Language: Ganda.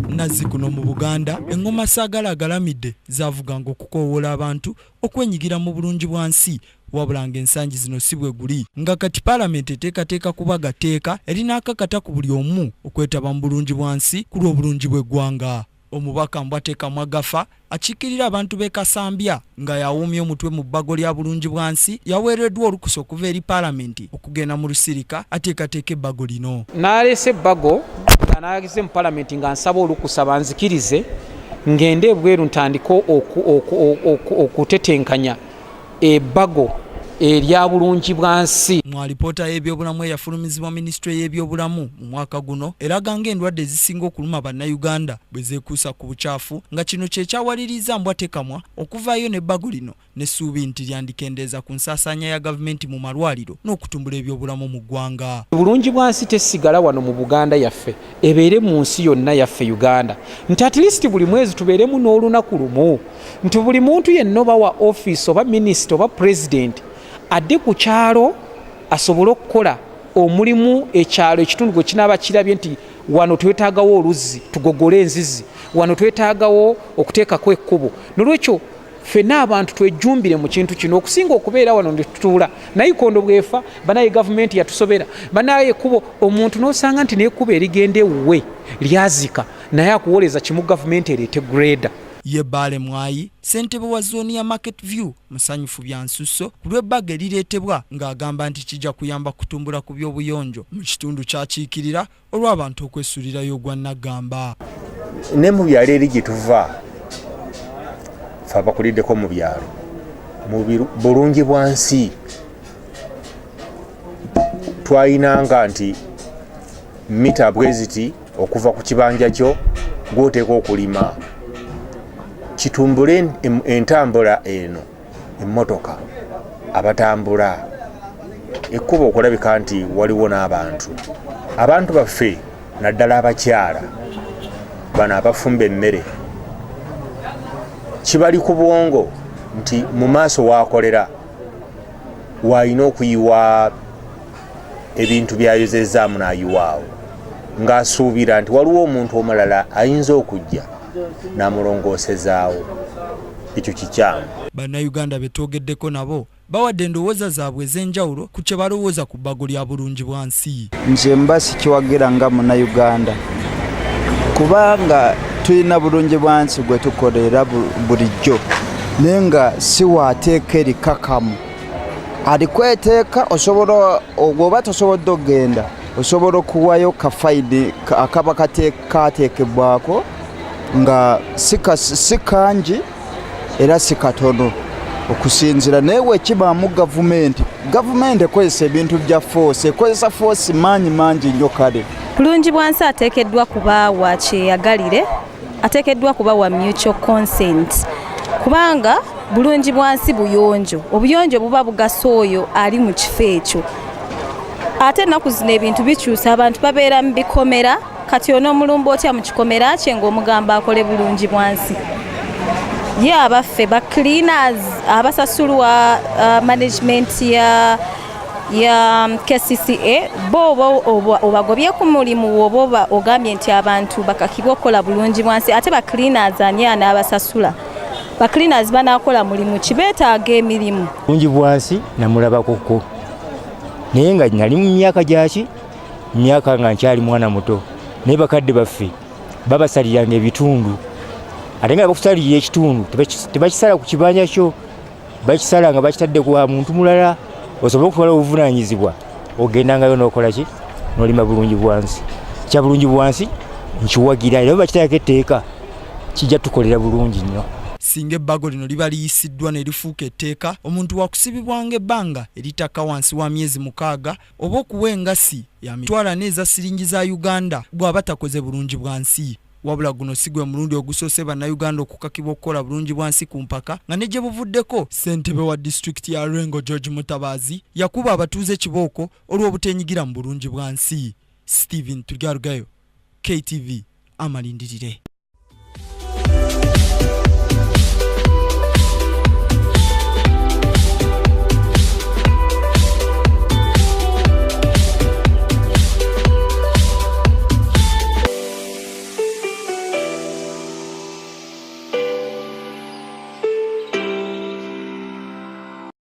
Nazzikuno mu Buganda, engoma Saagala Agalamidde zaavuganga okukoowoola abantu okwenyigira mu bulungi bwa nsi wabula ng'ensangi zino si bwe guli nga kati Palamenti eteekateeka kubaga tteeka erinaakakata ku buli omu okwetaba mu bulungi bwa nsi ku lw'obulungi bw'eggwanga. Omubaka Mbwatekamwa Gafa akiikirira abantu b'e Kasambya nga y'awuumye omutwe mu bbago lya Bulungibwansi yaweereddwa olukusa okuva eri Palamenti okugenda mu lusirika ateekateeke ebbago lino. Naleese ebbago nga nagize mu Palamenti nga nsaba olukusa banzikirize ngende ebweru ntandike okutetenkanya ebbago erya bulungi bwa nsi. Mu alipoota y'ebyobulamu eyafulumizibwa minisitule y'ebyobulamu mu mwaka guno eraga ng'endwadde ezisinga okuluma Bannayuganda bwe zeekuusa ku bukyafu nga kino kye kyawalirizza Mbwatekamwa okuvaayo n'ebbago lino n'essuubi nti lyandikendeeza ku nsaasaanya ya gavumenti mu malwaliro n'okutumbula ebyobulamu mu ggwanga. Bulungi bwa nsi tesigala wano mu Buganda yaffe, ebeere mu nsi yonna yaffe Uganda, nti at least buli mwezi tubeeremu n'olunaku lumu nti buli muntu yenna oba wa ofiisi oba minisita oba pulezidenti adde ku kyalo asobole okukola omulimu ekyalo ekitundu gwe kinaaba kirabye nti wano twetaagawo oluzzi tugogole enzizi, wano twetaagawo okuteekako ekkubo. Nolwekyo ffenna abantu twejumbire mu kintu kino okusinga okubeera wano ne tutuula nayikondo bwefa banaye gavumenti yatusobera banaye ekkubo omuntu n'osanga nti n'ekkubo erigenda ewuwe lyazika naye akuwoleza kimu gavumenti ereete grader. Ye Bbaale Mwayi, ssentebe wa zooni ya Market View musanyufu bya nsusso ku lw'ebbago erireetebwa ng'agamba nti kijja kuyamba kutumbula ku by'obuyonjo mu kitundu ky'akiikirira olw'abantu okwesulirayo ogwa nnaggamba. Ne mu byalo eri gye tuva ffe abakuliddeko mu byalo mu bulungi bwa nsi twayinanga nti mita bweziti okuva ku kibanja kyo gwoteeka okulima kitumbule entambula eno emmotoka abatambula ekkubo okulabika nti waliwo n'abantu abantu baffe naddala abakyala bano abafumba emmere kibali ku bwongo nti mu maaso wakolera waalina okuyiwa ebintu byayozezaamu n'ayiwaawo ng'asuubira nti waliwo omuntu omulala ayinza okujja n'amulongoosezaawo ekyo kikyamu. Bannayuganda be twogeddeko nabo bawadde endowooza zaabwe ez'enjawulo ku kye balowooza ku bbago lya Bulungibwansi. Nze mba sikiwagira nga Munnayuganda kubanga tulina Bulungibwansi gwe tukolera bulijjo naye nga si waateeka erikakamu alikweteeka osobola oba tosobodde okugenda osobola okuwayo kafayini akaba kateekebwako nga si kangi era si katono okusinzira naye wekibaamu gavumenti gavumenti ekozesa ebintu bya foosi ekozesa foosi maanyi mangi nnyo kale Bulungi bwansi ateekeddwa kuba wa kyeyagalire, ateekeddwa kuba wa mutual consent kubanga bulungi bwansi buyonjo, obuyonjo buba bugasa oyo ali mu kifo ekyo. Ate ennaku zino ebintu bikyusa, abantu babeera mu bikomera, kati onoomulumba otya mu kikomera kye ng'omugamba akole bulungi bwansi? Ye abaffe ba cleaners abasasulwa management ya KCCA bo oba obagobye ku mulimu woba ogambye nti abantu bakakibwa okukola bulungi bwansi, ate ba cleaners ani anaabasasula? Ba cleaners banaakola mulimu ki? Beetaaga emirimu. Bulungi bwansi namulabakoko naye nga nali mu myaka gyaki myaka nga nkyali mwana muto, naye bakadde baffe babasaliranga ebitundu, ate nga bakusalirira ekitundu tebakisala ku kibanja kyo, bakisala nga bakitadde ku muntu mulala osobole okutwala obuvunanyizibwa ogendangayo n'okola ki n'olima bulungi bwansi. Kya bulungi bwansi nkiwagira era bakiteekako etteeka kijja tukolera bulungi nnyo. Singa ebbago lino liba liyisiddwa ne lifuuka etteeka, omuntu wakusibibwanga ebbanga eritakka wansi wa myezi 6 oba okuwa engasi ya mitwalo ana eza siringi za Uganda bw'aba takoze bulungi bwa nsi. Wabula guno si gwe mulundi ogusoose Bannayuganda okukakibwa okukola bulungi bwa nsi ku mpaka nga ne gye buvuddeko ssentebe wa disitulikiti ya Lwengo George Mutabaazi yakuba abatuuze kibooko olw'obuteenyigira mu bulungi bwa nsi. Stephen Turyarugayo, KTV, Amalindirire.